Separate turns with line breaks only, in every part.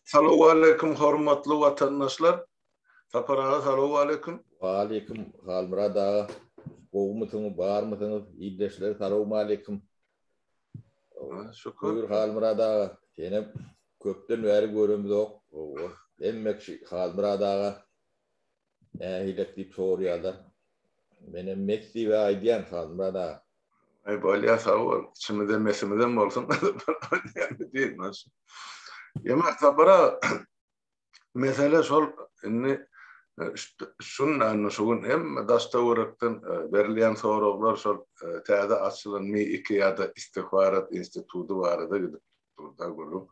Salowmaleýkim hormatly watandaşlar. Sapar aga salowmaleýkim.
Waleýkim Halmyrat aga. Gowumysyňyz, barmysyňyz? Ildeşler salowmaleýkim.
Şükür.
Buyur Halmyrat aga. Senem köpden bäri göremizok. Hawa. Hemme kişi Halmyrat aga nähilek diýip soraýarlar. Menem mes diýip aýdýan Halmyrat aga.
Aý bolýa sag bol. Içimizde mesimizem bolsun. Ýa Sapar aga mesele şol indi şunda indi şu gün hemme daş töwerekden berilýän soraglar şol täze açylan Mi 2 ýa-da istihbarat instituty barada gidip Durda gürrüň.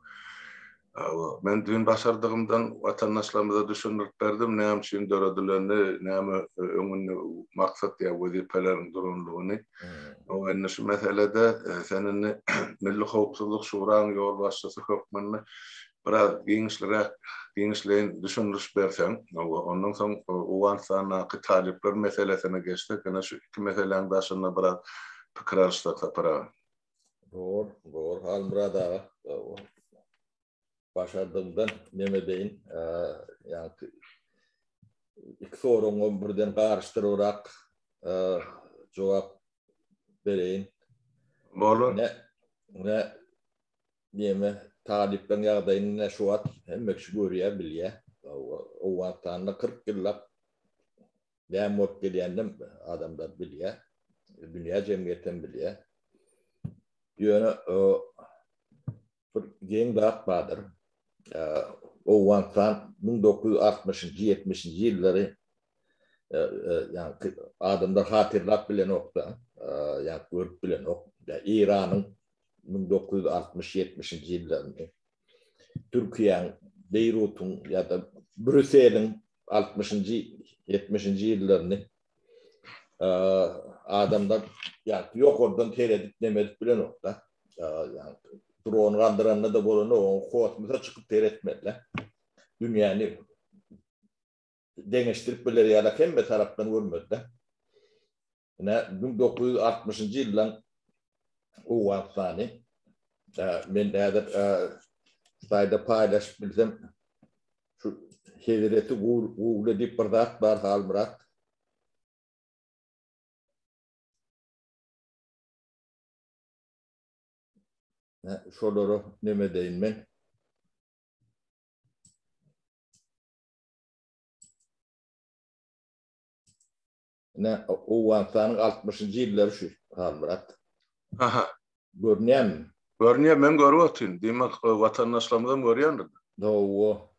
Men düýn başardygymdan watandaşlarymyza düşündirip berdim, näme üçin döredilenini, näme öňünde maksat ýa wezipeleriň duranlygyny. O indi şu meselede sen indi Milli howpsuzlyk şuraň ýolbaşçysy hökmünde biraz giňişliräk, giňişleýin düşündiriş berseň, ondan soň Owganystandaky talyplar meselesine geçsek, ine şu iki meseläň daşynda biraz pikir alyşsak Sapar aga.
Bor, bor Halmyrat aga. Başardygymdan neme edeýin. Ýaňky iki soragyňam birden garyşdyrybyrak jogap bereýin.
Bolar.
Ne, ne neme talyplaryň ýagdaýyny ine şu wagt hemme kişi görýär, bilýär. Owganystanda 40 ýyllap Näme bolup gelýäninem adamlar bilýär. Dünýä jemgyýetem bilýär. Ýöne bir geň zat bardyr. Owganystan 1960-njy, 70-nji ýyllary ýaňky adamlar hatyrlap bilenok-da, ýa görüp bilenok. Eýranyň 1960-70-nji ýyllaryny Türkiýäň, Beýrutyň ýa-da Brýusseliň altmyşynjy, ýetmişinji ýyllaryny adamlar ýa ýokardan seredip neme edip bilenok-da. Ýa dron galdyranda-da bolanok, oňa kosmosa çykyp seretmeli-dä. Dünýäni deňeşdirip biler ýaly hemme tarapdan görmeli-dä. Ine, 1960-njy ýyldan Owganystany men häzir saýda paýlaşyp bilsem, şu Hezreti Google diýip bir zat bar, Halmyrat. Şolara neme edeýin men. Ine, Owganystanyň altmyşynjy ýyllary şu, Halmyrat.
Aha.
Görünýärmi?
Görünýär, men görüp otyryn. Diýmek, watandaşlarymyzam görýändir.
Hawa.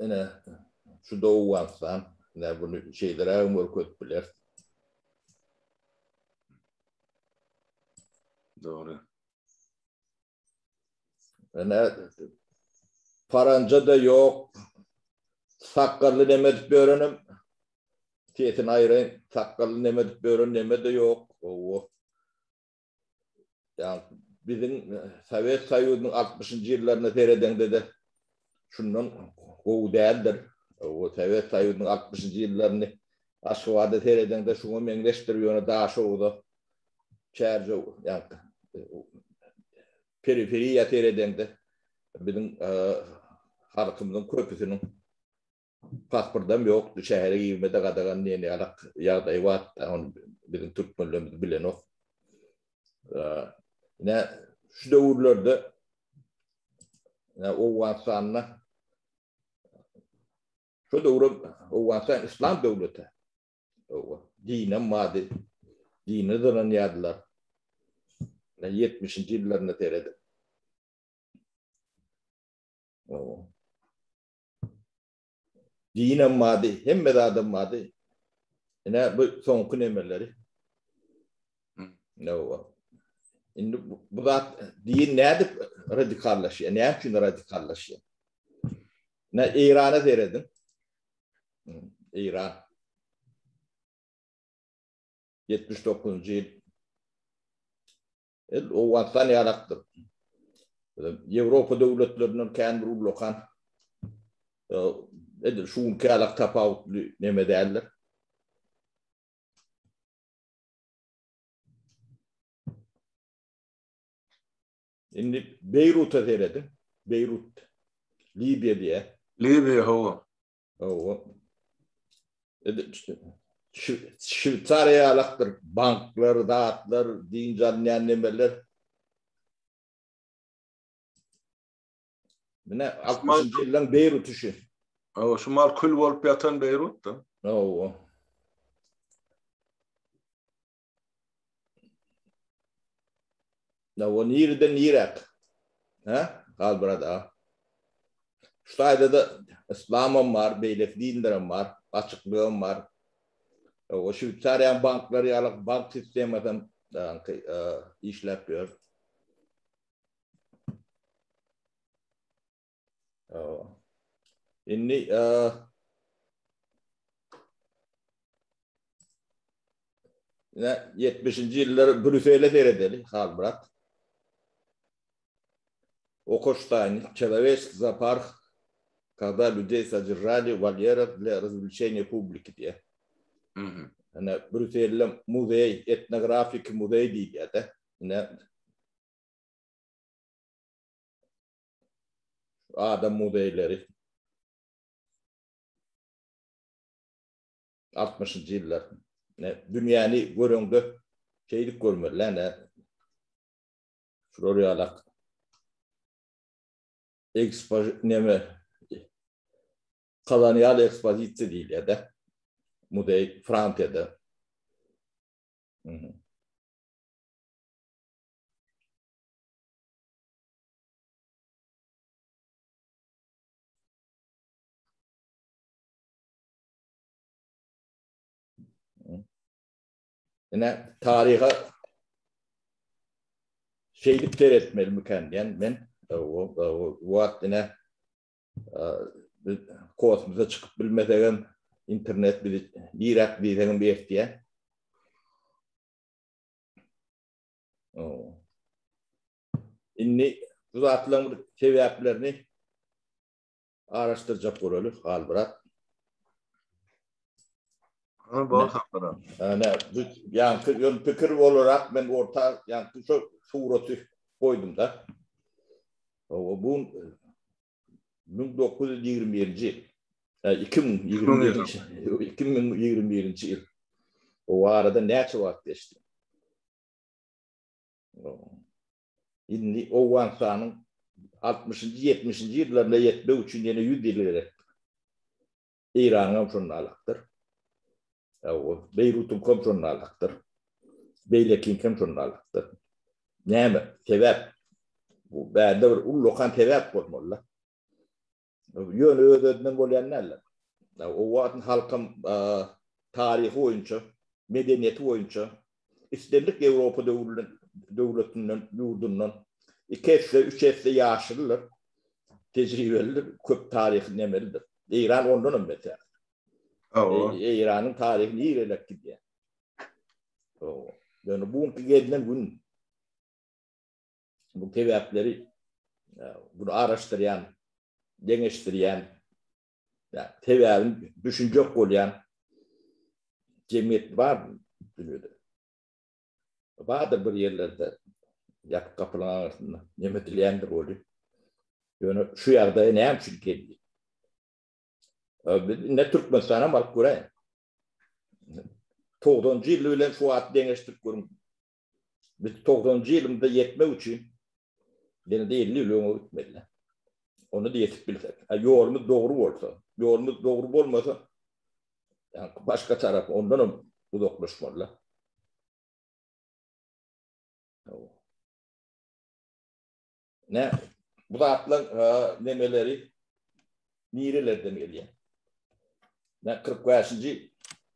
Ine, şu-da Owganystan. Ine, buny şeýlerägem görkezip bileris.
Dogry.
Ine, paranja-da ýok. Sakgally neme edip ýörenem, sesini aýraýyn, sakgally neme edip ýören neme-de ýok. Hawa. Ýa biziň Sowet Soýuzynyň altmyşynjy ýyllaryna seredeňde-de şundan gowy däldir. Hawa, Sowet Soýuzynyň altmyşynjy ýyllaryny Aşgabada seredeňde şuňa meňzeşdir, ýöne Daşoguza Çärjew, ýa periferiýa seredeňde biziň halkymyzyň köpüsiniň pasportam ýokdy, şähere girmede gadagan diýen ýalak ýagdaý bardy, ony biziň türkmenlerimiz bilenok. Ine, şu döwürlerde Owganystanda şu döwür Owganystan islam döwleti. Hawa, dinem bardy. Dine ynanýardylar. Ine, ýetmişinji ýyllarynda seredip. Hawa. Dinem bardy, hemme zadam bardy. Ine, bu soňky nemeleri. Hawa. Indi bu zat din nädip radikallaşýar? Näme üçin radikallaşýar? Ine, Eýrana serediň. Eýran. 79-njy ýyl. El Owganystan ýalakdyr. Ýewropa döwletlerinden kän bir ullakan edil şu günki ýalak tapawutly neme däldir. Indi Beýruta serediň. Beýrut. Libiýa diýýär.
Libiýa, hawa.
Hawa. Şweýsariýa ýalakdyr. Banklar, zatlar, dynç alynýan nemeler. Mine 60-njy ýyllaň Beýruty şu.
Hawa, şu mal kül bolup ýatan Beýrut-da.
Hawa. O nireden niräk? Hä? Halmyrat aga. Şu taýda-da yslamam bar, beýleki dinlerem bar, açyklygam bar. O Şweýsariýanyň banklary ýaly bank sistemasam işläp ýör. Indi Ine 70-nji ýyllar Brýussele seredeli, Halmyrat. Okoştaýny, Çelowetskiý zoopark, когда людей содержали в вольерах для развлечения публики diýýär. Ine Brýusselde muzeý, etnografiki muzeý diýilýär-de. Ine Adam muzeýleri. Altmyşynjy ýyllar. Ne dünýäni göreňde şeýdip görmeli ne. Şular ýalak. Ekspo neme kolonial ekspozisiýa diýilýär-de. Muzeý Fransiýada. Mhm. Ine taryha şeýdip seretmelimikän diýen men o wagt ine biz kosmosa çykyp bilmesegem internet bizi niräk diýseňem ertýär. Indi bu zatlaryň bir sebäplerini araşdyrjak bolaly, Halmyrat.
Ha, bol Halmyrat.
Ana, bu ýaňky ýön pikir bolarak men orta ýaňky şu suraty goýdum-da. O bu 1921-nji ýyl. 2021-nji 2021-nji ýyl. O arada näçe wagt geçdi? Indi Owganystanyň altmyşynjy, ýetmişinji ýyllarynda ýetmek üçin ýene ýüz ýyl gerek. Eýranyňam şonda alakdyr. Beýrutyňkam şonda alakdyr. Beýlekiňkem şonda alakdyr. Näme? Sebäp? Bu bärde bir ullakan sebäp bolmaly-da. Ýöne öz-özünden bolýan däldir. Owgan halkam taryhy boýunça, medeniýeti boýunça islendik Ýewropa döwletinden, ýurdundan iki esse, üç esse ýaşlydyr, tejribelidir, köp taryhy nemelidir. Eýran ondanam beter. Eýranyň taryhy nirelek gidýär. Ýöne bu günki gelnen gün Bu sebäpleri bunu araşdyrýan, deňeşdirýän, sebäbini düşünjek bolýan jemgyýet bar dünýede. Bardyr bir ýerlerde ýapyk gapylaryň aňyrsynda neme edilýändir weli. Ýöne şu ýagdaýa näme üçin geldi? Biz indi Türkmenistanam alyp göräýiň. Togsanjy ýyly bilen şu wagty deňeşdirip görüň. Biz togsanjy ýylymyza ýetmek üçin ýene-de 50 ýyl öňe gitmeli. Onda-da ýetip bilsek. A ýolumyz dogry bolsa, ýolumyz dogry bolmasa, ýa başga tarap ondanam uzaklaşmaly. Ne bu zatlar nemeleri nirelerden gelýär? Ne 45-nji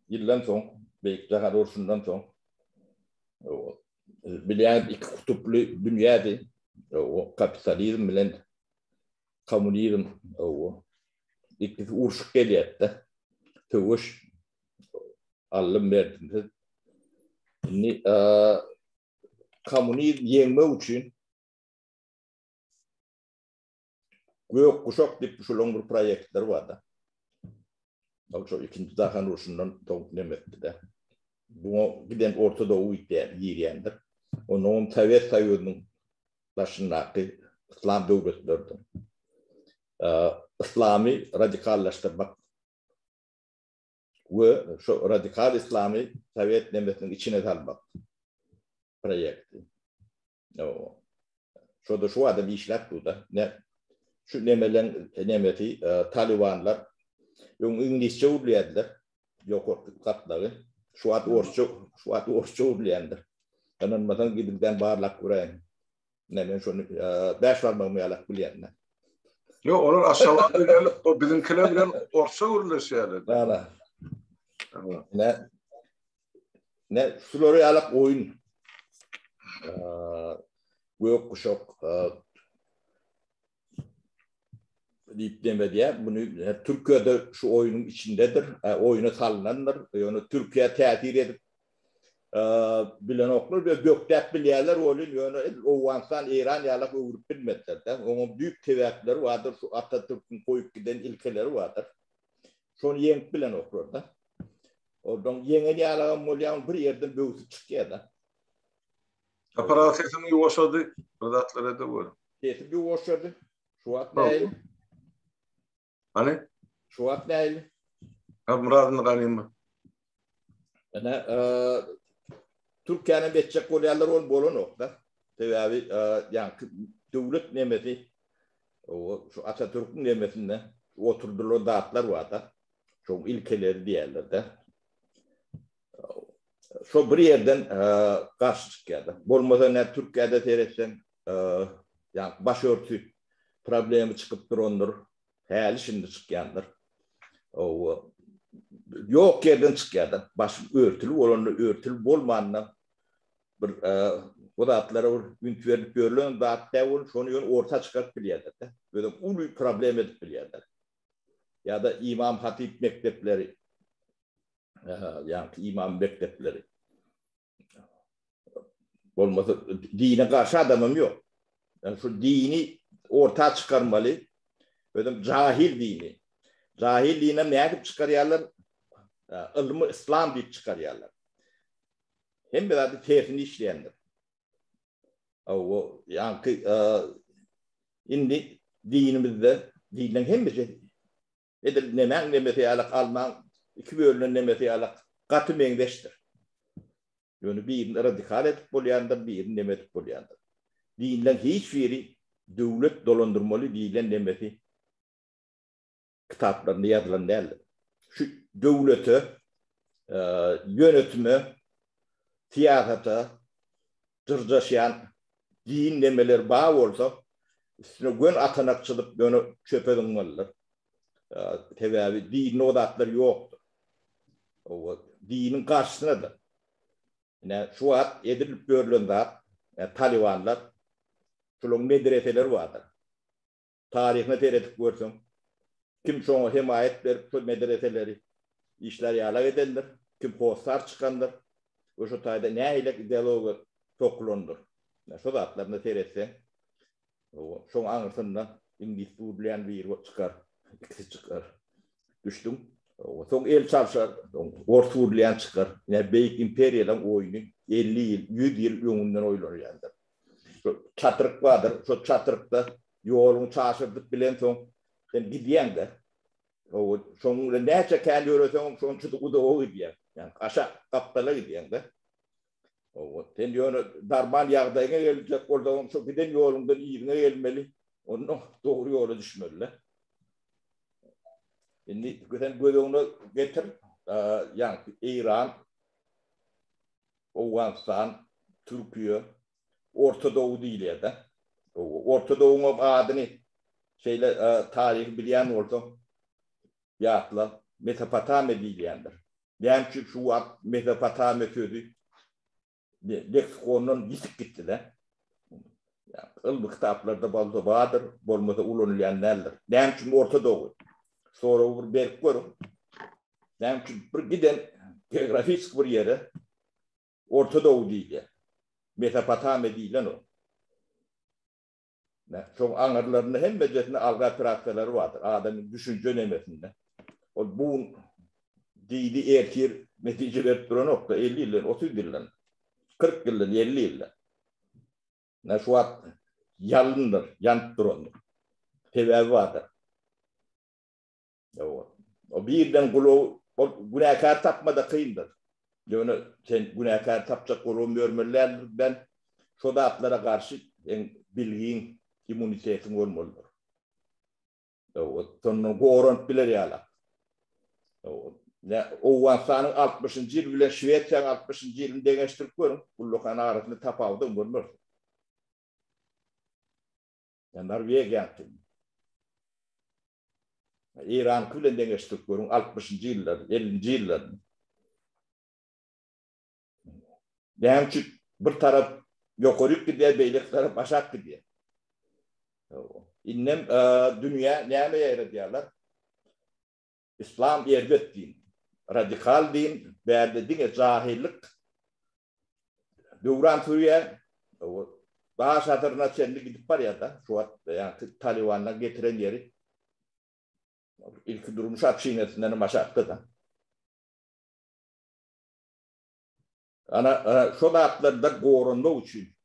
ýyldan soň, Beýik Jahan urşundan soň bilýän iki kutuply dünýädi. O kapitalizm bilen kommunizm o ikisi urşup gelýärdi. Söweş aldym berdimsiz. Indi kommunizm ýeňmek üçin Gök guşak diýip şolaň bir proýektleri barda. Ol şo ikinji jahan urşundan soň neme etdi-de. Buňa giden Orta Doğu gitýär, girýändir. Ondan Sowet Soýuzynyň. daşyndaky yslam döwletlerden yslamy radikallaşdyrmak we şu radikal yslamy sowet nemesiniň içine salmak proýekti. Şo-da şu adam işläp dur-da. Ne şu nemeleň nemesi talibanlar öň iňlisçe gürleýärdiler. Ýokarky gatlagy. Şu wagt orsça, şu wagt orsça gürleýändir. Ynanmasaň gidibden barlap göräýiň. Ne men şony bäş barmagym ýalak bilýän.
Ýok, olar Aşgabada gelip, o biziňkiler bilen orsça gürleşýärler.
Ana. Ne Ne şular ýalak oýun. Gök guşak diýip demedýär. Muny Türkiýede şu oýnuň içindedir. Oýuna salynandyr. Ýöne Türkiýä täsir edip bilenoklar we bökdäp bilýärler welin, ýöne edil Owganystan, Eýran ýalak öwrüp bilmediler-de. Oňa düýp sebäpleri bardyr. Şu Atatürküň goýup giden ilkeleri bardyr. Şony ýeňip bilenoklar-da. Oradan ýeňen ýalagam bolýar, bir ýerden böwsüp çykýar-da.
Sapar aga sesiň ýuwaşady, bir zatlar ede gör.
Sesim ýuwaşady. Şu wagt nähili?
Hany?
Şu wagt nähili?
Ha, Myrat indi ganymy.
Ene, Türkiýäni etjek bolýarlar, ol bolanok-da. Sebäbi, ýaňky döwlet nemesi, şu Atatürküň nemesinde oturdylan zatlar bar-da. Şoň ilkeleri diýerler-de. Şo bir ýerden garşy çykýar-da. Bolmasa nä Türkiýede seretseň, ýa başörtü problemi çykyp durandyr. Häli şindi çykýandyr. Owa ýok ýerden çykýar-da. Baş örtüli bolanda, örtüli bolmanda bir bu zatlara bir üns berlip ýörlen zat däl bolup, şony ýöne orta çykaryp bilýärler-de. Özem uly problem edip bilýärler. Ýa-da imam hatyp mekdepleri ýaňky imam mekdepleri. Bolmasa dine garşy adamam ýok. Ýani şu dini orta çykarmaly. Özem jahil dini. Jahil dini nädip çykarýarlar? Ylmy islam diýip çykarýarlar. Hemme zady tersini işleýändir. O ýaňky indi dinimizde dinleň hemmesi Edil nemäň nemesi ýalak almaň iki bölünen nemesi ýalak gaty meňzeşdir. Ýöne birini radikal edip bolýandyr, birini neme edip bolýandyr. Dinleň hiç biri döwlet dolandyrmaly diýlen nemesi kitaplarynda ýazylan däldir. Şu döwlete, ýönetime, syýasata jyrjaşýan din nemeler bar bolsa, üstüne gön atanak çyzyp ýöne çöpe zyňmalydyr. Sebäbi dinde o zatlar ýokdur. Owa, diniň garşysynadyr. Ine, şu wagt edilip ýörlen zat, talybanlar, şularyň medreseleri bardyr. Taryhyna seredip görseň, kim şoňa hemaýat berip şol medreseleri işlär ýalak edendir, kim hossar çykandyr we şo taýda nähilek ideologiýa sokulandyr. Şo zatlaryna seretseň, şoň aňyrsynda iňlis gürleýän biri çykar, ikisi çykar. Düşdüň? Soň el çalşar, soň ors gürleýän çykar. Ine, beýik imperiýalaryň oýny 50 ýyl, 100 ýyl öňünden oýlanýandyr. Şo çatryk bardyr, şo çatrykda ýoluňy çaşyrdyp bilensoň, sen gidýäň-de. Hawa, şonuň bilen näçe kän ýöreseňem, şonça-da uzaga gidýäň. Ýagny aşak, gapdala gidýäň-de. Hawa, sen ýöne normal ýagdaýyňa geljek bolsaňam, şo giden ýoluňdan yzyňa gelmeli, onda dogry ýola düşmeli-de. Indi sen göz öňüne getir, ýagny Eýran Owganystan, Türkiýe, Orta Dowy diýilýär-de. Orta Dowuň adyny şeýle taryhy bilýän bolsaň, ýatla, Mesopotamiýa diýilýändir. Näme üçin şu wagt Mesopotamiýa sözi leksikondan ýitip gitdi-de? Ylmy kitaplarda bolsa bardyr, bolmasa ulanylýan däldir. Näme üçin Orta Dowy? Soragy bir berip görüň. Näme üçin bir giden geografik bir ýere Orta Dowy diýilýär. Mesopotamiýa diýilenok. Şoň aňyrlarynda hemmejesinde algy operasiýalary bardyr. Adamyň düşünje nemesinde. Ol bu gün diýdi, ertir netije berip duranok-da, 50 ýyldan, 30 ýyldan, 40 ýyldan, 50 ýyldan. Ine şu wagt. ýalyndyr, ýanyp durandyr. Sebäbi bardyr. O birden gulagy ol günäkär tapmada kyndyr. Ýöne sen günäkär tapjak bolubam ýörmeli däldir. Ben şo zatlara garşy seň bilgiň, immunitetiň bolmalydyr. Şondan goranyp biler ýaly. Owganystanyň altmyşynjy ýyly bilen Şwesiýanyň altmyşynjy ýylyny deňeşdirip görüň, ullakan arasynda tapawudam görmersiň. Ýa Norwegiýanyňky. Eýranyňky bilen deňeşdirip görüň, altmyşynjy ýyllary, ellinji ýyllaryny. Näme üçin bir tarap ýokaryk gidýär, beýleki tarap aşak gidýär? Indem dünýä näme ýaýradýarlar? Islam erbet din, radikal din, bärde diňe jahyllyk döwran sürýär. Baş asyryna çenli gidip barýar-da, şu wagt ýaňky Talybandan getiren ýeri ilki durmuş obşinasyndan hem aşakda-da. Ana, şo zatlardan goranmak üçin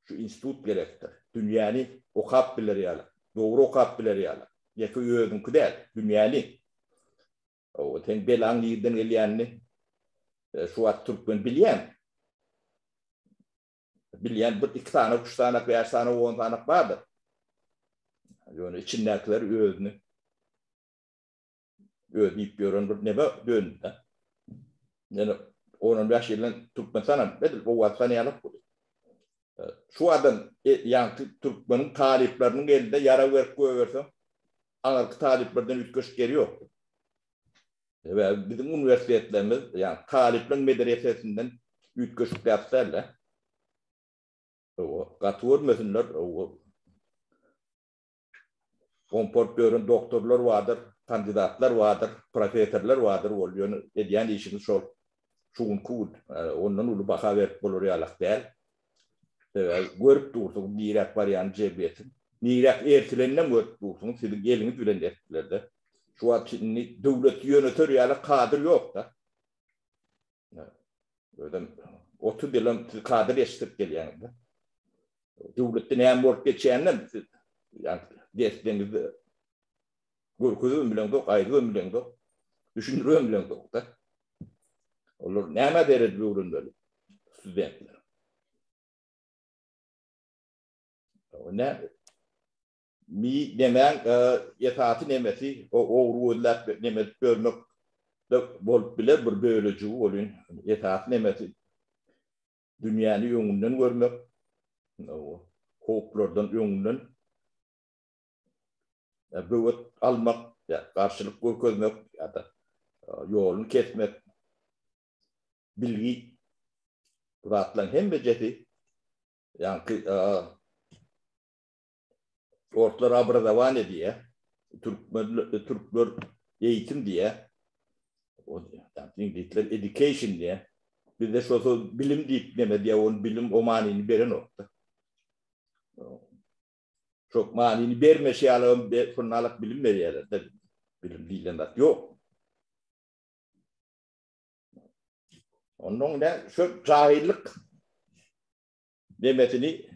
şu institut gerekdir. Dünýäni okap biler ýaly, dogry okap biler ýaly. Ýeke özüňki däl, dünýäni. Hawa, seň belaň nirden gelýänini şu wagt türkmen bilýän. Bilýän bir iki sany, üç sany, bäş sany, on sany bardyr. Ýöne içindäkiler özüni Özi diýip ýören bir neme döndü-de. Ýöne on-on bäş ýyldan Türkmenistanam edil Owganystan ýaly boldy. Şu adam ýaňky türkmeniň talyplarynyň elinde ýarag berip goýberseň, aňyrky talyplardan üýtgeşik ýeri ýokdy. Sebäbi biziň uniwersitetlerimiz ýaňky talyplaryň medresesinden üýtgeşik zat däl-de. Gaty görmesinler. Gomport ýören doktorlar bardyr, kandidatlar bardyr, professorlar bardyr, ol ýöne edýän işiňiz şol. Şu günki gün ondan uly baha berip bolar ýalak däl. Sebäbi görüp dursuňyz niräk barýanyny jemgyýetiň. Niräk ertileninem görüp dursuňyz, siziň eliňiz bilen ertdiler-de. Şu wagt indi döwleti ýöneter ýaly kadr ýok-da. Özem 30 ýylam siz kadr ýetişdirip gelýäňiz-de. Döwletde näme bolup geçýäninem siz ýa dersleňizde görkezibem bileňzok, aýdybam bileňzok, düşündiribem bileňzok-da. Olar nämä seredip öwrenmeli studentler? Näme? Mi nemäň esasy nemesi o ogry gözläp neme edip ýörmek de bolup biler bir bölejigi welin esasy nemesi dünýäni öňünden görmek howplardan öňünden böwet almak ýa garşylyk görkezmek ýa-da ýoluny kesmek bilgi bu zatlaryň hemmejesi ýaňky Orslar obrazowaniýe diýýär. Türkmen türkler eýitim diýýär. Iňlisler education diýýär. Bizde şo söz bilim diýip neme diýýär, ony bilim o manyny berenokda. Şo manyny bermeşi ýaly şonda bilim berýärler-de. Bilim diýlen zat ýok. Ondan ne şu jahillik Nemesini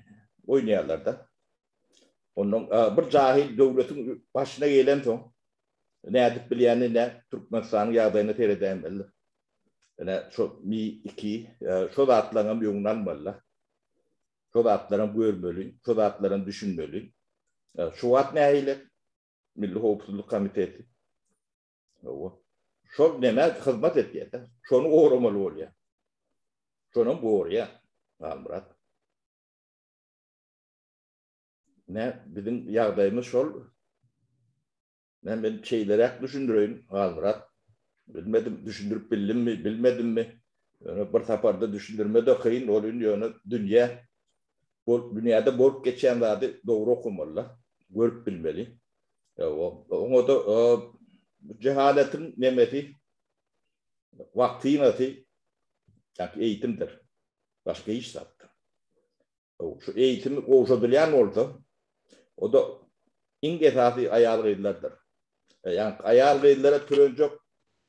oýnaýarlar-da. Ondan bir jahil döwletiň başyna gelensoň, nädip bilýänini ine Türkmenistanyň ýagdaýyna seredäýmelidir. Ine şo Mi iki, şo zatlaryňam öňüni almaly-da. Şo zatlaram görmeli, şo zatlaram düşünmeli. Şu wagt nähili? Milli howpsuzlyk komiteti. Hawa. Şol nämä hyzmat edýär-de. Şony goramaly bolýar. Şonam gorýar Halmyrat. Nä biziň ýagdaýymyz şol. Nä men şeýleräk düşündireýin Halmyrat. Bilmedim, düşündirip bildimmi, bilmedimmi. Ýöne bir saparda düşündirme-de kyn, ol indi ýöne dünýä bolup, dünýäde bolup geçýän zady dogry okamaly-da, görüp bilmeli. Oňa-da jehaletiň nemesi, waksinasy ýa-da eýitimdir. Başga hiç zatdyr. Şu eýitimi gowşadylýan bolsa, o-da iň esasy aýal-gyzlardyr. Ýa aýal-gyzlara türenjek,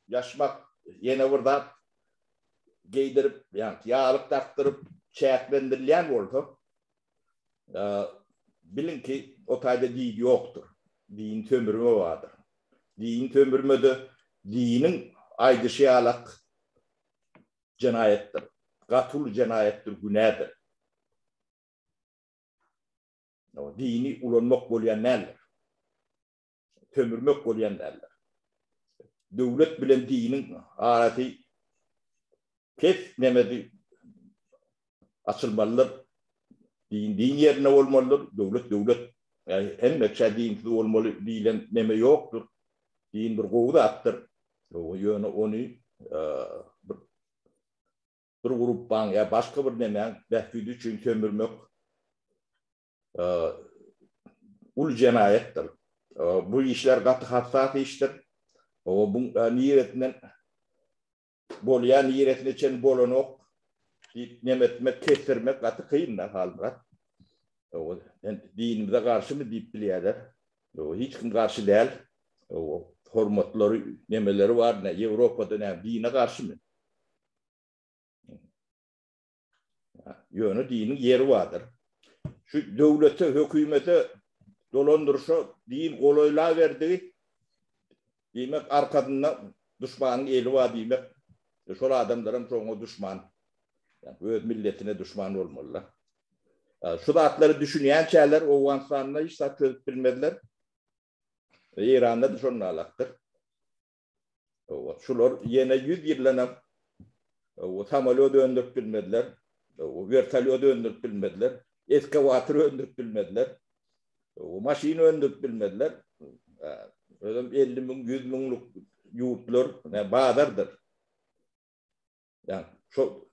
ýaşmak, ýene bir zat geýdirip, ýa ýaglyk dakdyryp çäklendirilýän bolsa,. Biliň ki, o taýda din ýokdur. Din sömürme bardyr. Din sömürme-de diniň aýdyşy ýalak jenaýatdyr. Gaty uly jenaýatdyr, günädir. Dini ulanmak bolýan däldir. Sömürmek bolýan däldir. Döwlet bilen diniň arasy pes nemedi açylmalydyr. Din din ýerinde bolmalydyr, döwlet döwlet. Ýa hemmeçe dinsiz bolmaly diýlen neme ýokdur. Din bir gowy zatdyr. Ýöne ony bir bir grupbaň ýa başga bir nemäň bähbidi üçin sömürmek uly jenaýatdyr. Bu işler gaty hassas işdir. Bu niresinden bolýar, niresine çenli bolanok diýip neme etmek, kesdirmek gaty kyn-da Halmyrat. Sen dinimize garşymy diýip bilýärler. Hiç kim garşy däl. Hormatlary, nemeleri bar, ne Ýewropada näme dine garşymy? Ýöne diniň ýeri bardyr. Şu döwlete, hökümete, dolandyryşa din golaýlaberdigi, diýmek, arkasynda duşmanyň eli bar diýmek. Şol adamlaram şoňa duşman. Öz milletine duşman bolmalylar. Şu zatlary düşünýänçäler Owganystanda hiç zat çözüp bilmezler. Eýranda-da şonalakdyr. Şular ýene 100 ýyldanam samolýot öndürip bilmediler, wertolýot öndürip bilmediler, eskawator öndürip bilmediler, maşyn öndürip bilmediler. Özem 50 müň, 100 müňlük ýurtlar bazardyr. Ýa şo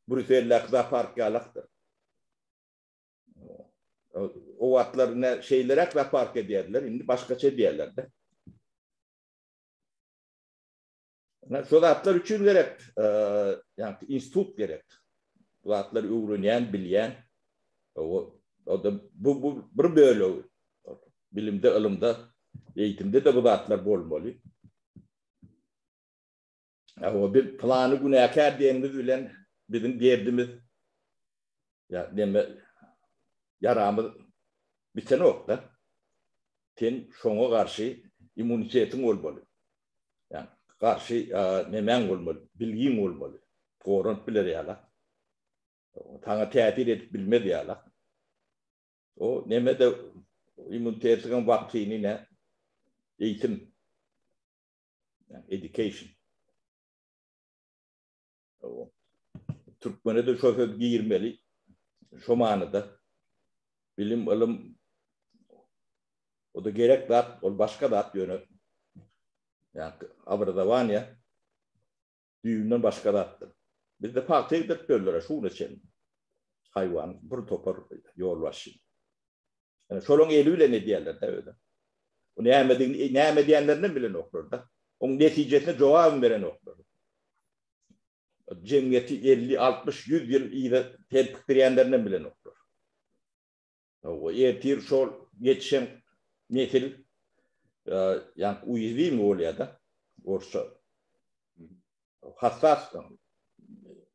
Brýusseldäki zoopark ýalakdyr. O wagtlar ne şeýleräk zoopark edýärdiler, indi başgaça edýärler-de. Ine şu zatlar üçin gerek, ýa institut gerek. Bu zatlary öwrenýän, bilýän. O da bu bu bir bölegi. Bilimde, ylymda, eýitimde-de bu zatlar bolmaly. O biz plany günäkär diýenimiz bilen biziň derdimiz ýa neme ýaramyz bitenok-da. Sen şoňa garşy immunitetiň bolmaly. Ýa garşy nemäň bolmaly, bilgiň bolmaly. Goranyp biler ýala. Saňa täsir edip bilmez ýala. O neme-de immunitetiň waksini ne? Eýitim. Education. Türkmene de şo söz girmeli. Şo manyda. Bilim, ylym o da gerek zat, ol başga zat ýöne. Ýa obrazowaniýe düýbünden başga zatdyr. Bizde pagta egdirip berdiler şuna çenli. Haýwan bir topar ýolbaşçy. Ýani şolaň eli bilen edýärler-de özem. Bu nämedigini, näme edýänlerini bilenoklar-da. Oň netijesine jogabam berenoklar. Jemgyýeti 50, 60, 100 ýyl yza serpikdirýänlerini bilenoklar. Hawa, ertir şol ýetişen nesil ýa uýazwimy bolýar-da, orsça. Hassas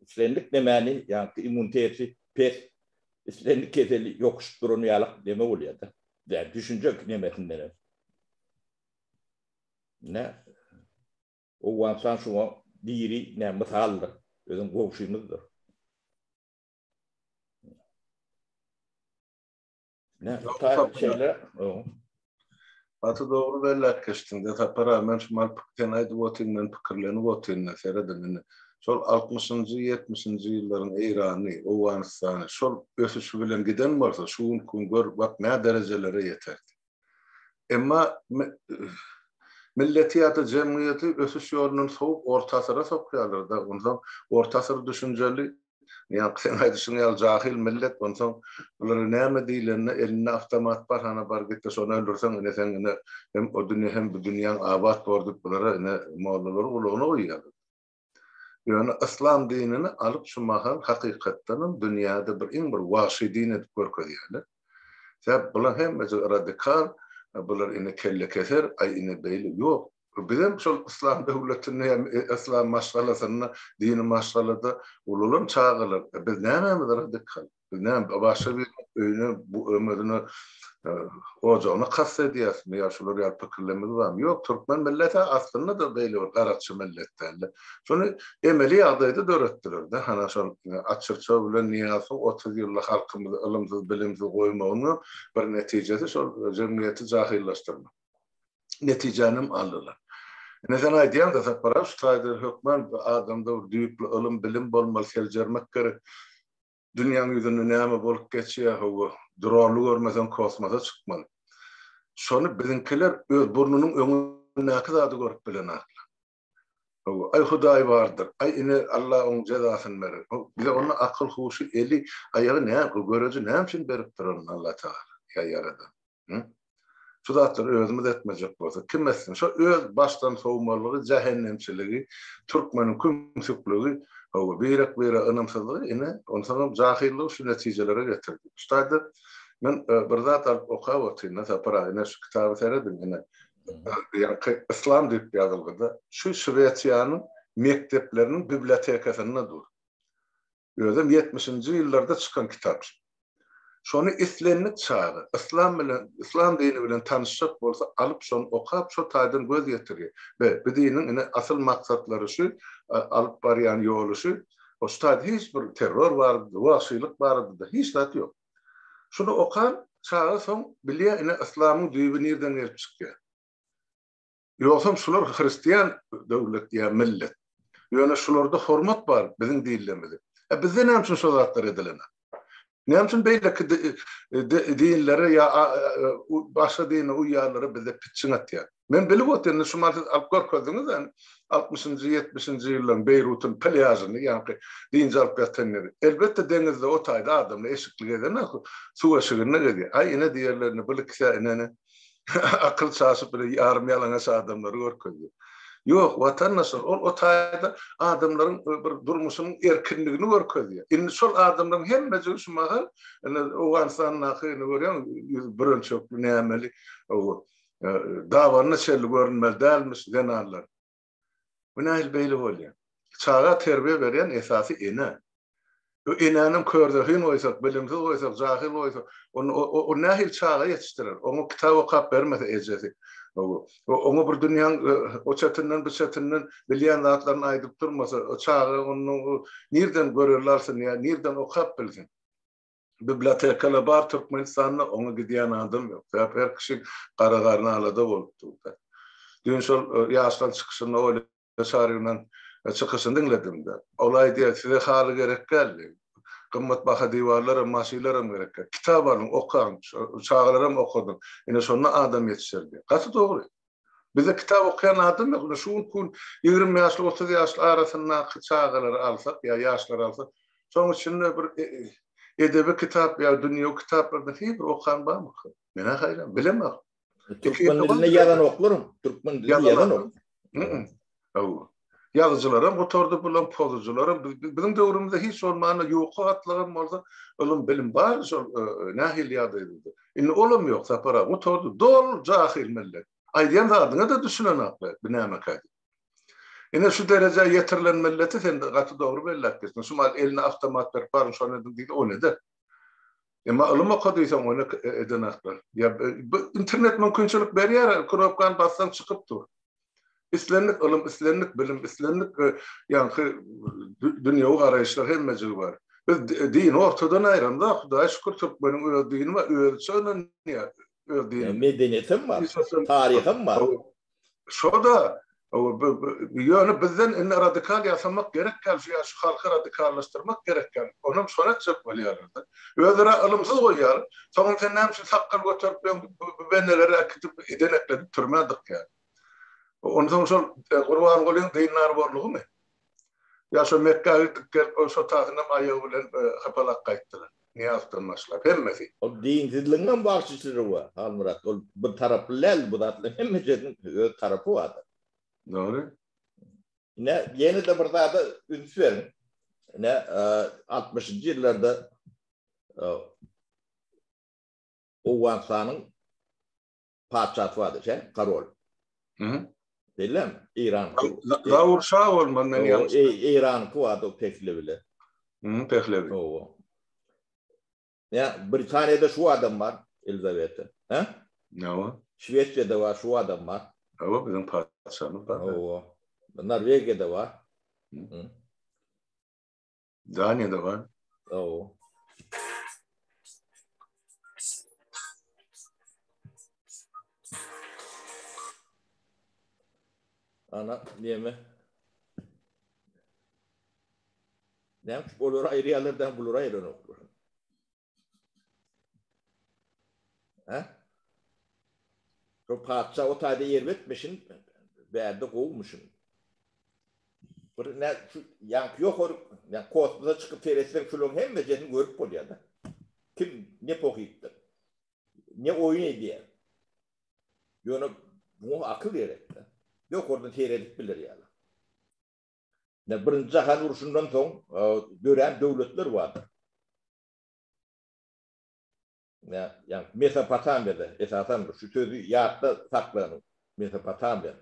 islendik nemäni, ýa immuniteti pes, islendik keseli ýokuşyp duran ýalyk neme bolýar-da. Ýa düşünje nemesinden hem. Ne? Owganystan şuňa diri ne mysaldyr. Özüň goňşymyzdyr. Ne, şeýle.
Gaty dogry belläp geçdiň-de Sapar aga, men şu mal sen aýdyp otyryn, men pikirlenip otyryn-da, serediň indi. Şol altmyşynjy, ýetmişinji ýyllaryň Eýrany, Owganystany şol ösüşi bilen giden bolsa, şu günki gün gör, bak nä derejelere ýeterdi. Emma milleti ýa-da jemgyýeti ösüş ýolundan sowup orta asyra sokýarlar-da, onsoň orta asyr düşünjeli, ýaňky seň aýdyşyň ýaly jahyl millet, onsoň bulara näme diýlende elinde awtomat bar, hana bar git-de şony öldürseň ine seň ine hem o dünýe hem bu dünýäň abat bor diýip bulara ine mollalar gulagyna guýýarlar. Ýöne yslam dinini alyp şu mahal hakykatdanam dünýäde bir iň bir wagşy din edip görkezýärler. Sebäp bular hemmesi radikal, bular ine kelle keser, aý ine beýle. Ýok. Bizem şol yslam döwletinde hem yslam maşgalasynda, dini maşgalada ulalan çagalar. Biz nämämiz radikal? Biz näme başga biriniň öýüne, bu ömezine ojagyna kast edýäsmi ýa şular ýaly pikirlerimiz barmy? Ýok, türkmen milleti aslynda-da beýle bir garakçy millet däldi. Şony emeli ýagdaýda döretdiler-de. Hana şol Atçyrça bilen Nyýazowyň 30 ýylda halkymyzy ylymsyz, bilimsiz goýmagynyň bir netijesi şol jemgyýeti jahyllaşdyrmak. Netijänem aldylar. Ine sen aýdýaň-da Sapar aga, şu taýda hökman adamda bir düýpli ylym, bilim bolmaly, seljermek gerek. Dünýäň ýüzünde näme bolup geçýär, hawa, dronly görmeseň kosmosa çykmaly. Şony biziňkiler öz burnunyň öňündäki zady görüp bilenaklar. Hawa, aý Hudaý bardyr, aý ine Alla oň jezasyny berer. Bize onda akyl, huşy, eli, aýagy nä, göreji näme üçin beripdir onda Allatagala ýa Ýaradan? Hı? Şu zatlary özümiz etmejek bolsak, kim etsin? Şo öz başdan sowmalygy, jähennemçiligi, türkmeniň kümsükligi, hawa, birek-birege ynamsyzlygy, ine, onsoňam jahyllygy şu netijelere getirdi. Şu taýda men e, bir zat alyp okap otyryn, Sapar aga, ine şu kitaby serediň, ine. Ýaňky Yslam diýip ýazylgyda, şu Şwesiýanyň mekdepleriniň bibliotekasynda dur. Özem ýetmişinji ýyllarda çykan kitap. Şony islendik çaga yslam bilen, yslam dini bilen tanyşjak bolsa alyp şony okap şo taýdan göz ýetirýär. Be, bu diniň ine asyl maksatlary şu, alyp barýan ýoly şu. O şu taýda hiç bir terror barada, wagşylyk barada-da hiç zat ýok. Şuny okan çaga soň bilýär ine yslamyň düýbi nirden gelip çykýar. Ýogsam şular hristian döwlet ýa millet. Ýöne şularda hormat bar biziň dinlerimize. E bizde näme üçin şo zatlar edilenok? Näme üçin beýleki dinlere ýa başga dine uýýanlara bizde pitjiň atýar? Men bilip otyryn, şu mal siz alyp görkezdiňiz ýa 60-njy, 70-nji ýyllaryň Beýrutyň plýažyny, ýaňky dynç alyp ýatan ýeri. Elbetde deňizde o taýda adamlar eşikli gezenok, suw eşiginde gezýär. Aý ine diýerlerine bil ikisä inene. Akyl çaşyp bile ýarym ýalaňaç adamlary görkezdi. Ýok, watandaşlar, ol o taýda adamlaryň e, bir durmuşynyň erkinligini görkezýär. Indi şol adamlaryň hemmejigi şu mahal indi Owganystandaky indi görýäň ýüz bir ölçekli nämeli o e, dabanyna çenli görünmeli dälmiş zenanlar. Bu nähili beýle bolýar? Çaga terbiýe berýän esasy ene. Bu enäniň körzehin goýsak, bilimsiz goýsak, jahyl goýsak, ony o nähili çaga ýetişdirer? Oňa kitap okap bermese ejesi. Oňa bir dünýäň o çetinden bu çetinden bilýän zatlaryny aýdyp durmasa, o çaga ony nirden görelde alsyn ýa nirden okap bilsin? Bibliotekalar bar Türkmenistanda, oňa gidýän adam ýok. Sebäp her kişi gara garny alada bolup dur. Düýn şol ýaşlaryň çykyşynda Olýa Çaryýewniň çykyşyny diňledim-de. Ol aýdýar, size haly gerek däl. Gymmat baha diwarlaram, maşynlaram gerek däl. Kitap alyň, okaň, çagalaram okadyň. Ine şonda adam ýetişer diýýär. Gaty dogry. Bizde kitap okaýan adam ýok. Ine şu günki gün 20 ýaşly, 30 ýaşly arasyndaky çagalary alsak ýa ýaşlary alsak, şonuň içinde bir e, e, edebi kitap ýa dünýewi kitaplardan hiç bir okan barmyka? Men-ä haýran, bilemok.
Türkmen dilinde ýazanoklar, türkmen dilinde ýazanok.
Hawa. Ýazyjylaram gutardy bulam, pozujylaram. Biziň döwrümizde hiç bolmanda ýuka gatlagam bolsa, ylym, bilim bar şol e, nähili ýagdaýda. Indi olam ýok Sapar aga, gutardy. Doly jahyl millet. Aýdýan zadyňa-da düşünenoklar, bu nämekä diýip. Ine şu derejä ýetirilen milleti sen gaty dogry belläp geçdiň. Şu mal eline awtomat berip baryň şony ediň diýse, ony eder. Emma ylym oka diýseň ony edenaklar. Ýa bu internet mümkinçilik berýär, knopkany bassaň çykyp dur. Islendik ylym, islendik bilim, islendik e, ýaňky dünýewi garaýyşlar hemmejigi bar. Biz dini ortadan aýramda, Hudaýa şükür türkmeniň öz dini bar, özüçe ynanýar öz dinine.
Medeniýetem bar, taryham bar.
Şo-da, ýöne bizden indi radikal ýasamak gerek däl, şu ýa şu halky radikallaşdyrmak gerek däl. Onam şony etjek bolýarlar-da. Özleri ylymsyz goýýar. Soňam sen näme üçin sakgal göterip ýöň bu bendeleri äkidip edenekledip türmä dykýar. Onsoň şol e, Gurbangulyň dindar borlugymy? Ýa şo Mekgä gidip gelip ol şo tasynam aýagy bilen e, hapalak gaýtdylar. Nyýazowdan başlap hemmesi.
Ol dinsizligiňem wagşyçylygy bar, Halmyrat. Ol bir taraply däl, bu zatlaryň hemmesiniň öz tarapy bardyr.
Dogry.
Ine, ýene-de bir zada üns beriň. Ine, altmyşynjy ýyllarda Owganystanyň patyşasy bardy, şä, korol.
Hı.
Bellem, Eýran.
Zawur şa bolmaly men
ýalňyş. Eýranky bardy o Pehlewiler.
Hı, Pehlewi.
Owa. Ýa Britaniýada şu adam bar, Elizaweta. Hä?
Hawa.
Şwesiýada bar, şu adam bar.
Hawa, biziň patyşamyz bar.
Hawa. Norwegiýada bar.
Daniýada bar.
Hawa. Ana, neme? Näme üçin olary aýyrýarlar da bulary aýyranoklar? Hä? Şo patyşa o taýda erbetmişin, bärde gowumyşyn. Bir nä şu ýaňky ýokary, ýa kosmosa çykyp seretseň şularyň hemmejesini görüp bolýar-da. Kim ne pohypdyr. Ne oýun edýär. Ýöne muňa akyl gerek-de. Ýokardan seredip biler ýaly. Ine, Birinji jahan urşundan soň dörän döwletler bardyr. Ine, ýagny Mesopotamiýada, esasan şu sözi ýatda saklanyň, Mesopotamiýa.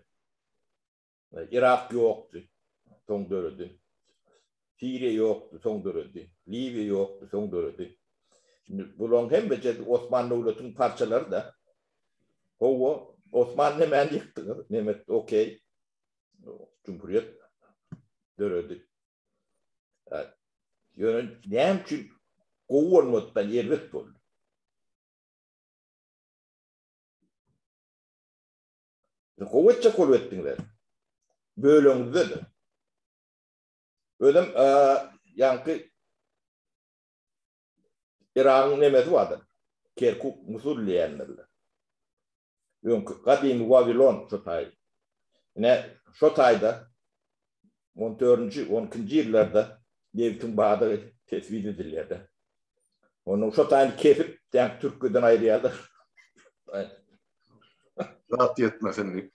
Yrak ýokdy, soň döredi. Siriýa ýokdy, soň döredi. Liwiýa ýokdy, soň döredi. Indi bularyň hemmesi Osman döwletiniň parçalary-da. Hawa, Osman nemäni ýykdyňyz? Neme, okey. Cumhuriyet döredi. Ýöne näme üçin gowy bolmady-da, erbet boldy? Gowy etjek bolup etdiňiz. Böleňizde-de. Özem ýaňky Yragyň nemesi bardyr. Kerkuk, Musul diýendirler. Öňki gadymy Wawilon şo taý. Ine, şo taýda on dördünji, on ikinji ýyllarda nebitiň bardygy teswit edilýär-de. Onuň şo taýyny kesip, ýaňky Türkiýeden aýyrýarlar.
Zat ýetmesin diýip.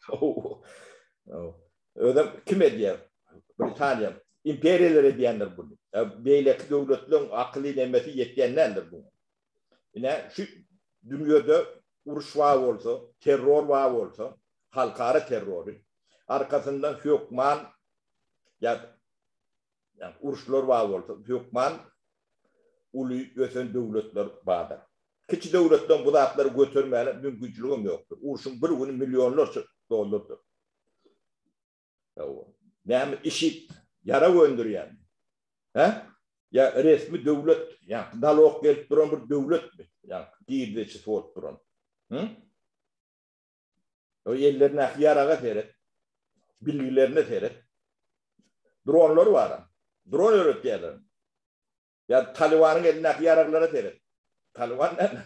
Özem kim edýär? Britaniýa. Imperiýalar edýändir buny. Beýleki döwletleriň akyly nemesi ýetýän däldir buňa. Ine, şu dünýede uruş bar bolsa, terror bar bolsa, halkara terrory, arkasynda hökman ýa uruşlar bar bolsa, hökman uly ösen döwletler bardyr. Kiçi döwletleriň bu zatlary götermäne mümkinçiligem ýokdur. Urşuň bir güni millionlarça dollardyr. Näme IŞID ýarag öndürýärmi? Hä? Ýa resmi döwlet, ýa nalog berip duran bir döwletmi? Ýa girdejisi bolup duran. Hı? O ellerindäki ýaraga seret. Bilgilerine seret. Dronlar bar. Dron öwretýärler. Ýa Talybanyň elindäki ýaraglara seret. Talyban näme?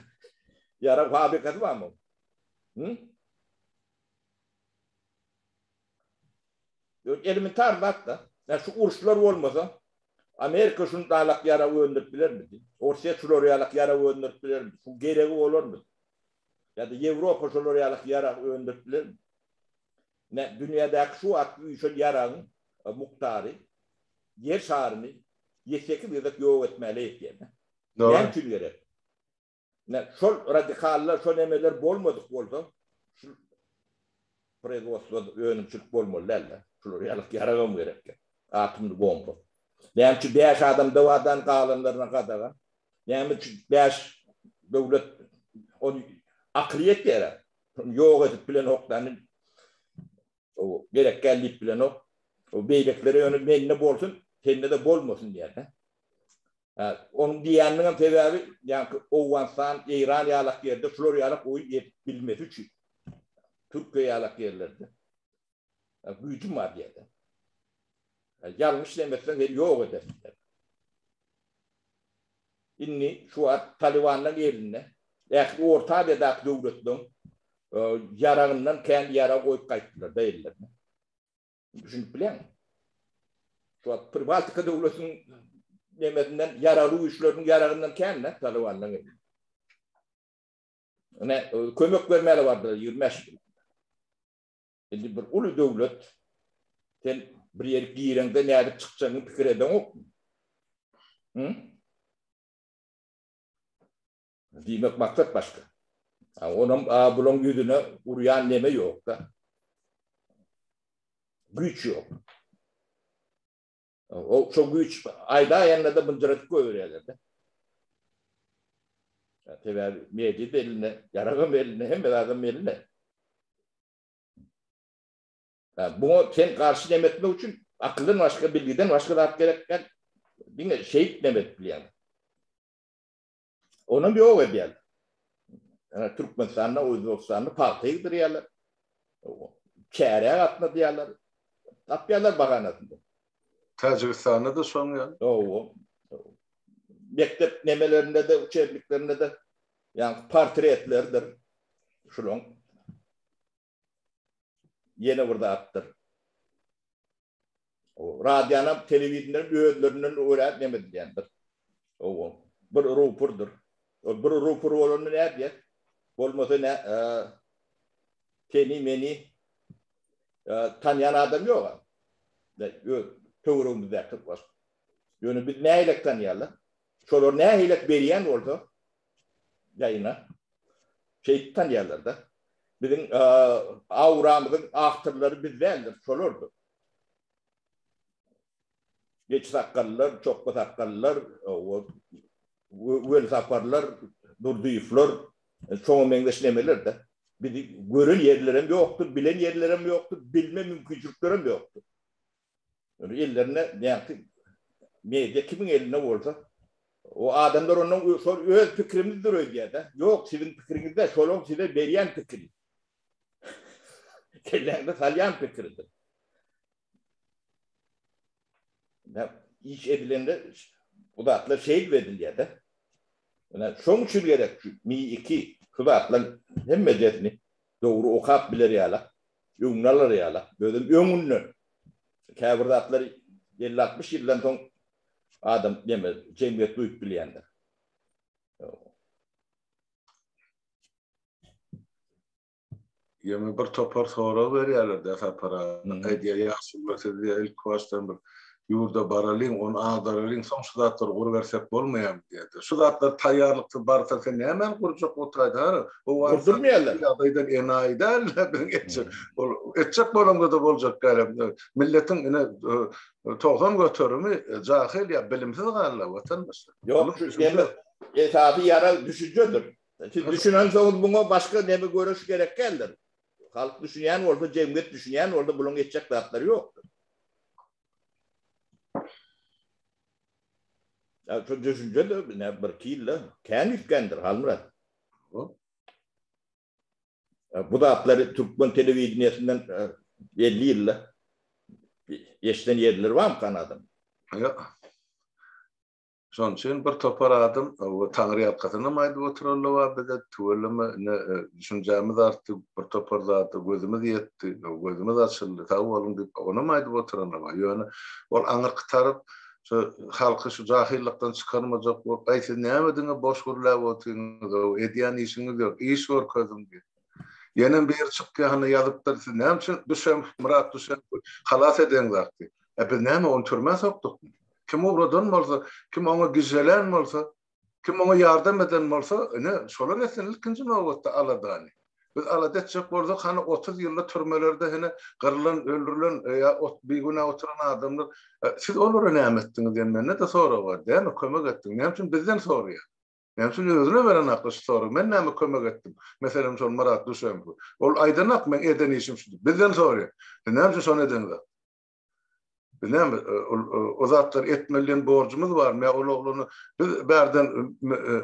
Ýarag fabrikasy barmy? Hı? Elementar zat-da. Ýa şu uruşlar bolmasa, Amerika şunu dalak ýarag öndürip bilermidi? Orsýet şular ýalak ýarag öndürip bilermidi? Şu geregi bolarmy? Ýa-da Ýewropa şolar ýalak ýarag öndürip bilermi? Ne dünýädäki şu wagtky üýşen ýaragyň mukdary Ýer şaryny ýedi-sekiz gezek ýok etmäle ýetýär. Näme üçin gerek? Ine, şol radikallar, şol nemeler bolmadyk bolsa, şu proizwodstwo, önümçilik bolmaly däldi. Şular ýaly ýaragam gerek. Atomly bomba. Näme üçin bäş adam dawadan galanlaryna gadagan? Näme üçin bäş döwlet ony akyly ýetýär? Ýok edip bilenok O gerek däl diýip bilenok. O beýlekilere ýöne mende bolsun, sende-de bolmasyn diýýär-de. Hä, onuň diýýäniniň hem sebäbi, ýaňky Owganystan, Eýran ýalak ýerde şular ýalak oýun edip bilmesi üçin. Türkiýe ýalak ýerlerde. Güýjüm bar diýýär-de. Ýalňyş demeseň seni ýok ederin diýýär. Indi şu wagt Talybanlaryň elinde ähli Orta Aziýadaky döwletleriň ýaragyndan kän ýarag goýup gaýtdylar-da ellerine. Düşünip bilýäňmi? Şu wagt Pribaltika döwletiniň nemesinden ýaragly güýçleriniň ýaragyndan kän-de Talybanlaryň elinde. Ine, kömek bermäge bardylar 25 ýyl. Indi bir uly döwlet sen bir ýere gireňde nädip çykjagyňy pikir edeňokmy? Hı? Diýmek maksat başga. Onam bulaň ýüzüne urýan neme ýok-da. Güýç ýok. O şo güýç aýdaýanda-da mynjyradyp goýberýärler-de. Sebäbi media-da elinde, ýaragam elinde, hemme zadam elinde. Buňa sen garşy neme etmek üçin akyldan başga, bilgiden başga zat gerek däl. Diňe şeýdip neme edip bilýäň. Onam ýok edýärler. Ýa Türkmenistanda, Özbegistanda pagta ýygdyrýarlar. Çärä gatnadýarlar. Tapýarlar bahanasyny.
Täjigistanda-da şoň ýaly.
Hawa. Mekdep nemelerinde-de, uçebniklerinde-de ýaňky portretlerdir. Şulaň ýene bir zatdyr. Radionam, telewideniýem özlerinden görä neme edilýändir. Hawa, bir rupurdyr. Ol bir rupur bolanda nädýär? Bolmasa nä, seni, meni tanýan adam ýog-a. Öz töweregimizdäki başga. Ýöne biz nähilek tanýarlar? Şolar nähilek berýän bolsa ýaýyna, şeýdip tanýarlar-da. Biziň auramyzyň awtorlary biz däldir, şolardyr. Geçi sakgallylar, çokga sakgallylar, Welsaparlar, Durdyýewler, şoňa meňzeş nemeler-de. Bizi gören ýerlerem ýokdur, bilen ýerlerem ýokdur, bilme mümkinçiliklerem ýokdur. Ýöne ellerinde näki media kimiň elinde bolsa, o adamlar ondan şol öz pikirimizdir öýdýär-de. Ýok, siziň pikiriňiz däl, şolaň size berýän pikiri. Kelläňde salýan pikiridir. Ine, iş edilende bu zatlar şeýdip edilýär-de. Ine, şoň üçin gerek şu Mi 2 şu zatlaryň hemmejesini dogry okap biler ýaly, öňüni alar ýaly, özem öňünden. Käbir zatlary 50-60 ýyldan soň adam neme, jemgyýet duýup bilýändir.
Ýöne bir topar sorag berýärler-dä Sapar aga. Aýdýar, ýaşulular siz diýýär, ilki başdan bir ýurda baralyň, ony agdaralyň, soň şu zatlary gurubersek bolmaýarmy diýýär-de. Şu zatlar taýýarlyksyz barsa sen nämäni gurjak otraýda hara?
Gurdurmaýarlar.
Ýagdaýdan enaýy däl-de biziň etjek. Ol etjek bolaňda-da boljak däl. Milletiň ine 90 göterimi jahyl ýa bilimsiz galdy watandaşlar.
Ýok, şu esasy ýarag düşünjedir. Siz düşünensoňyz muňa başga neme göreş gerek däldir. Halk düşünýän bolsa, jemgyýet düşünýän bolsa bulaň etjek zatlary ýokdur. Ýa şu düşünje de ine bir ýylda kän üýtgändir Halmyrat. Bu zatlary türkmen telewideniýesinden 50 ýylda eşiden ýerleri barmykan adam?
Ýok. Şonuň üçin bir topar adam Taňry ýalkasynam aýdyp oturanlar bar bize, tüweleme ine düşünjämiz artdy, bir topar zada gözümiz ýetdi, gözümiz açyldy, sag boluň diýip onam aýdyp oturanlar bar. Ýöne ol aňyrky tarap şu halky şu jahyllykdan çykarmajak bolup, aý siz näme diňe boş gürläp otyňyz-ow, edýän işiňiz ýok, iş görkeziň diýip. Ýenem biri çykýar hany ýazypdyr, siz näme üçin Düşemow, Myrat Düşemowy halas edeňzak diýip. E biz näme ony türmä sokdukmy? Kim ugradan bolsa, kim oňa gižželän bolsa, kim oňa ýardam eden bolsa, ine, şolar etsin ilkinji nobatda aladany. Biz alada etjek bolsak, hany 30 ýylda türmelerde hine gyrlan, öldürilen ýa bigünä oturan adamlar, siz olara näme etdiňiz diýen mende-de sorag bar. Näme kömek etdiň? Näme üçin bizden soraýar? Näme üçin özüne beren hakda şu soragy? Men näme kömek etdim? Meselem şol Myrat Düşemow. Ol aýdanak meň eden işim şu diýip. Bizden soraýar. Siz näme üçin şony edeňiz? Biz näme o zatlary etmeli diýen borjumyz barmy? Ýa ol oglany biz bärden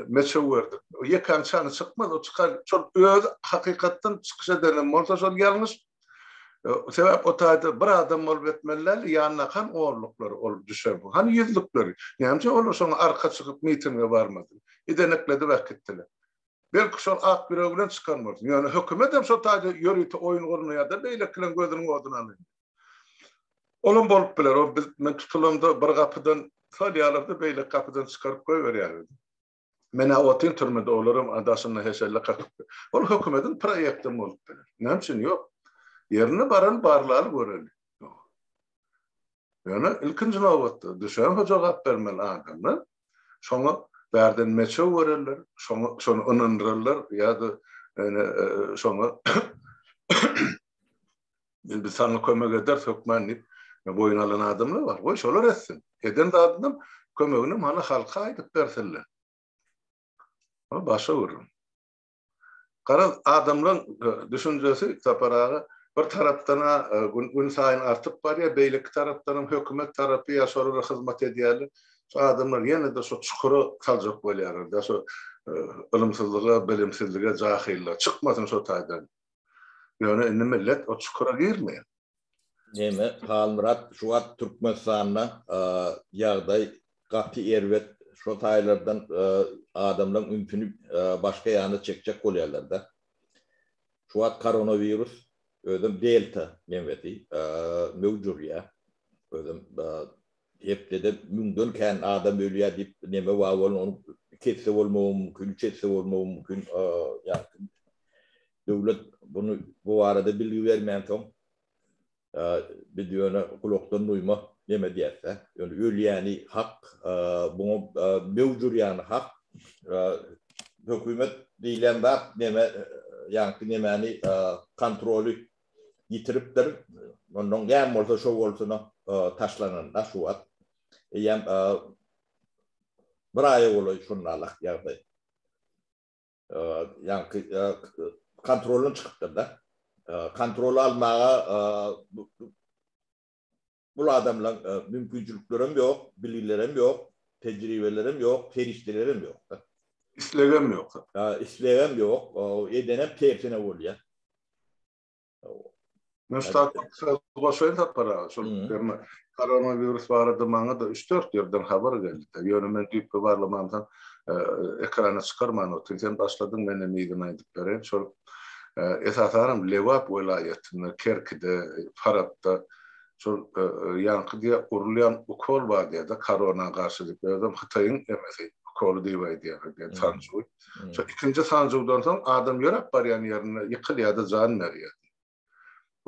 meçew berdik. Ýekäň çany çykmaz, o çykar. Şol özi hakykatdan çykyş edenem bolsa şol ýalňyş. Sebäp o taýda bir adam bolup etmeli däl, ýanyndaky han onluklary ol düşer bu. Hany ýüzlükleri? Näme üçin olar şoňa arka çykyp mitinge barmady? Idenekledip äkitdiler. Belki şol ak ýüregi bilen çykan bolsun. Ýöne hökümet hem şo taýda ýörite oýun gurnaýar-da beýlekileň gözüniň oduny alaýyn. Olam bolup biler. O biz men tutulamda bir gapydan salýarlar-da beýleki gapydan çykaryp goýberýärler. Men-ä otyryn türmede, olaram daşynda heşelle kakyp. Ol hökümetiň proýektem bolup biler. Näme üçin ýok? Ýerine baraly, barlaly göreli. Ýöne ilkinji nobatda düşen jogap bermeli adamlar şoňa bärden meçew bererler, şoňa şony ynandyrarlar ýa-da şoňa biz saňa kömek ederis hökman diýip boýun alan adamlar bar. Goý şolar etsin. Eden zadynam kömeginem hany halka aýdyp bersinler. O başga gürrüň. Garaz, adamlaň düşünjesi, Sapar aga, bir tarapdan-a gün-günsaýyn artyp barýar, beýleki tarapdanam hökümet tarapy ýa şolara hyzmat edýärler. Şu adamlar ýene-de şo çukura saljak bolýarlar-da, şo ylymsyzlyga, bilimsizlige, jahyllyga. Çykmasyn şo taýdan. Ýöne indi millet o çukura girmeýär.
Neme, Halmyrat, şu wagt Türkmenistanda ýagdaý gaty erbet, şo taýlardan adamlaň ünsüni başga ýana çekjek bolýarlar-da. Şu wagt koronawirus, özem delta nemesi möwç urýar. Özem hepdede müňden kän adam ölýär diýip neme bar bolan, onuň iki esse bolmagy mümkin, üç esse bolmagy mümkin. Döwlet bunu bu barada bilgi bermänsoň, biz ýöne gulakdan duýma neme diýäs-dä. Ýöne ölýäni hak, buňa möwç urýany hak. Hökümet diýlen zat neme, ýaňky nemäni kontroly ýitiripdir. Onnoň näme bolsa şo bolsuna taşlananda şu wagt. Eýýäm bir aýa golaý şonalak ýagdaý. Ýaňky kontroldan çykypdyr-da. Kontroly almaga bul adamlaryň mümkinçiliklerem ýok, bilgilerem ýok, tejribelerem ýok, serişdelerem ýok-da.
Islegem ýok.
Islegem ýok. Edenem tersine bolýar.
Men şu taýda söz goşaýyn Sapar aga, şol koronawirus barada maňa-da üç-dört ýerden habar geldi. Ýöne men düýpli barlamansoň ekrana çykarman otyryn. Sen başladyň, men hem yzyny aýdyp bereýin. Şol esasanam Lebap welaýatynda, Kerkide, Farapda şol ýaňky diýýär urulýan ukol bar diýýär-de, korona garşy diýip, özem Hytaýyň emesi ukoly diýip aýdýarlar diýýär, sanjywy. Şo ikinji sanjywdan soň adam ýöräp barýan ýerinde ýykylýar-da jan berýär.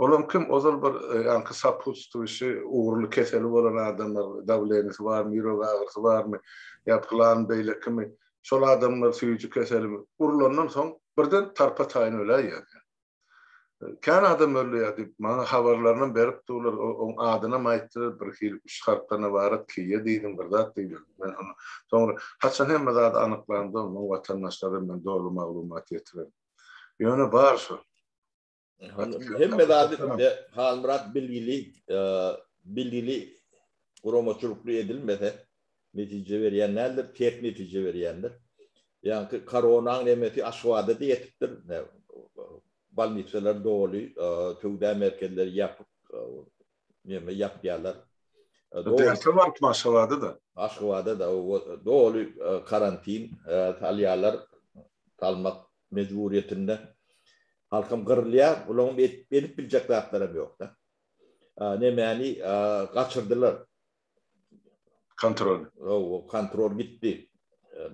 Olam kim ozal bir ýaňky soputstwuşi ugurly keseli bolan adamlar, dawlenisi barmy, ýürek agyrysy barmy, ýa pylan beýlekimi, şol adamlar süýji keselimi, urlandan soň birden tarpa-taýyn öläýýär. Kän adam ölýär diýip, maňa habarlarynam berip durlar, oň adynam aýtdylar, bir hili üç harpdan ybarat Kiýa diýdim, bir zat diýdiler. Men ony soňra haçan hemme zady anyklamda, onuň watandaşlara men doly maglumat ýetirerin. Ýöne bar şo.
Hemme zady Halmyrat bilgili, bilgili guramaçylykly edilmese netije berýän däldir, ters netije berýändir. Ýaňky koronaň nemesi Aşgabada-da ýetipdir. Bolnisalar doly, söwda merkezleri ýapyk, neme ýapýarlar.
Delta barypmy Aşgabada-da?
Aşgabada-da doly karantin salýarlar, salmak mejburyýetinde. Halkam gyrylýar, bularyň edip biljek zatlaram ýok-da. Nemäni gaçyrdylar.
Kontrol.
Hawa, kontrol gitdi.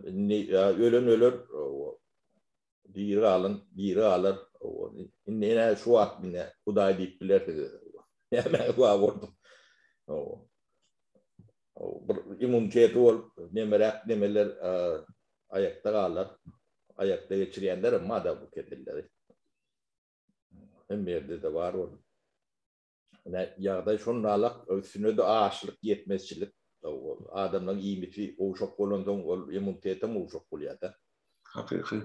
Indi ölen öler, hawa. Diri galan diri galar. Hawa. Indi ine şu wagt ine Hudaý diýip bilersiňiz. Näme bar boldy. Hawa. Bir immuniteti bolup, nemeräk nemeler aýakda galar. Aýakda geçirýänler hem bar-da bu keselleri. Hemme ýerde-de bar ol. Ine, ýagdaý şondalak, üstüne-de açlyk, ýetmezçilik. Adamlaryň iýmiti gowşak bolansoň, ol immunitetem gowşak bolýar-da.
Hakyky.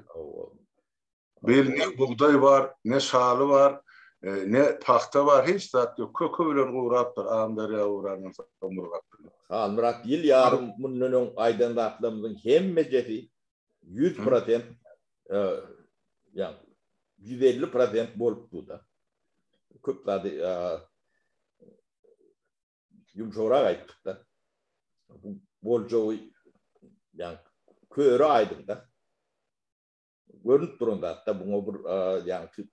Bu ýyl ne bugdaý bar, ne şaly bar, ne pagta bar, hiç zat ýok. Köki bilen gurapdyr, Amyderýa gurandan soň Murgap bilen.
Halmyrat, ýyl ýarym mundan öň aýdan zatlarymyzyň hemmejesi 100%, ýagny 150% bolup dur-da. Köp zady ýumşagrak aýtdyk-da. Bu boljagy ýagny köre aýdyň-da. Görnüp duran zat-da, buňa bir ýagny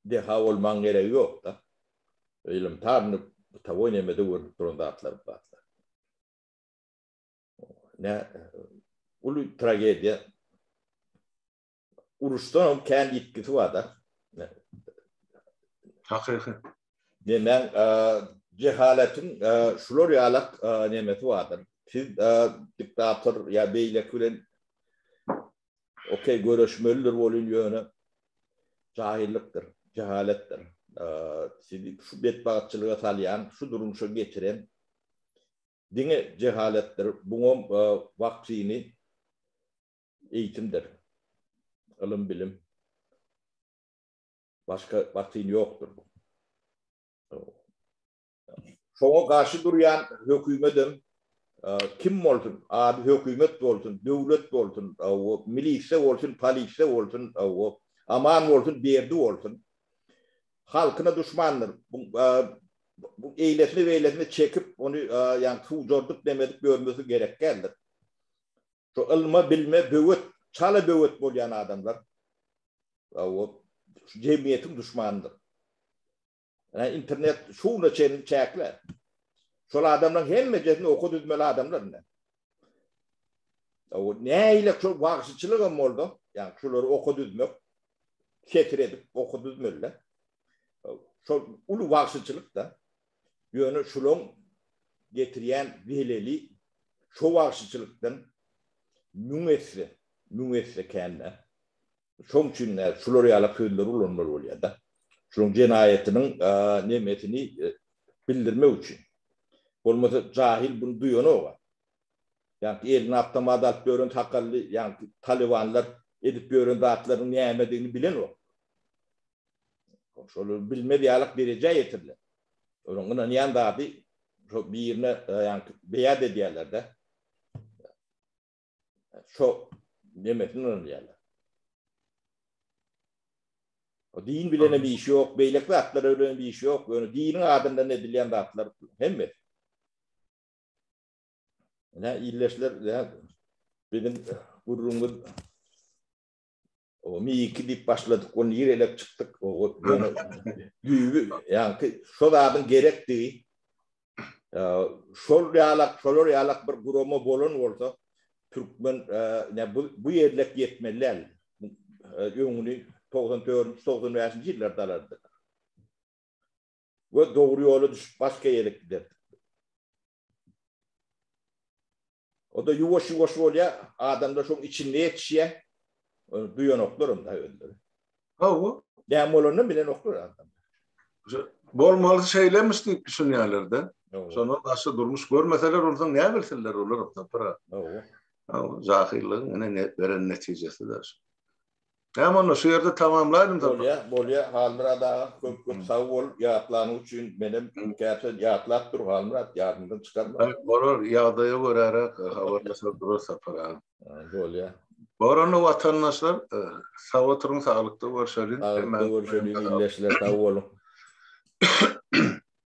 deha bolmagyň geregi ýok-da. Elementarny bytowoý nemede görnüp duran zatlar bu zatlar. Ne uly tragediýa. Uruşdan hem kän ýitgisi bar-da.
Hakyky.
Nemäň jehaletiň şular ýalak nemesi bardyr. Siz diktator ýa beýleki bilen okey göreşmelidir bolyn ýöne jahillykdyr, jehaletdir. Sizi şu betbagtçylyga salýan, şu durmuşa getiren diňe jehaletdir. Buňam waksini. Eýitimdir. Ylym bilim. Başga batyn ýokdur bu. Şoňa garşy durýan hökümedem kim bolsun, ady hökümet bolsun, döwlet bolsun, milisiýa bolsun, polisiýa bolsun, aman bolsun, berdi bolsun, halkyna duşmandyr. Bu eýlesini-beýlesini çekip, ony ýagny suwjardyp nemedip ýörmesi gerek däldir. Şu ylma, bilime böwet, çala böwet bolýan adamlar şu jemgyýetiň duşmanydyr. Ýa internet şuna çenli çäkli. Şol adamlaryň hemmejesini oka düzmeli adamlar indi. O nähili şol wagşyçylyk hem boldy, ýa şulary oka düzmek, setir edip oka düzmeli. Şol uly wagşyçylyk da. Ýöne şulaň getirýän zeleli şo wagşyçylykdan müň esse, müň esse kän-de. Şoň üçin şular ýaly sözleri ulanmaly bolýar-da. Şunuň jenaýatynyň nemesini bildirmek üçin. Bolmasa jahil buny duýanok-a. Ýaňky eline awtomat alyp ýören sakally, ýaňky talybanlar edip ýören zatlarynyň nämedigini bilenok. Şolar bilmez ýalyk derejä ýetirilen. Olaryň ynanýan zady şo birine ýaňky beýat edýärler-de. Şo nemesini ynanýarlar. O din bilen hem işi ýok, beýleki zatlar bilen hem işi ýok. Ýöne diniň adyndan edilýän zatlar hemmesi. Ine illeşler, biziň gürrüňimiz O mi-2 diýip başladyk, ony nirelek çykdyk, o ýöne düýbi, ýaňky şo zadyň gerekdigi, şol ýalak, şolar ýalak bir gurama bolan bolsa, türkmen bu bu ýerlek ýetmeli däl. Öňüni 94-nji, 95-nji ýyllarda alardylar. We dogry ýola düşüp başga ýere giderdik. O-da ýuwaş-ýuwaş bolýar, adamlar şoň içinde ýetişýär. Ony duýanoklar hem da özleri.
Hawa.
Näme bolanyny bilenoklar adamlar.
Bolmalysy şeýlemiş diýip düşünýärler-de. Şondan başga durmuş görmeseler onsoň näme bilsinler olar Sapar aga.
Hawa.
Hawa, jahyllygyň ine beren netijesi-de şu. Näme onda şu ýerde tamamlaýlym
Sapar. Bolýa, bolýa Halmyrat aga köp köp sag bol ýatlanyň üçin menem käte ýatlap dur Halmyrat ýadyňdan çykarma.
Bolar ýagdaýa göräräk habarlaşar durarys Sapar aga.
Bolýa.
Bor onda watandaşlar sag oturyň saglykda görşeliň.
Saglykda görşeliň ildeşler sag boluň.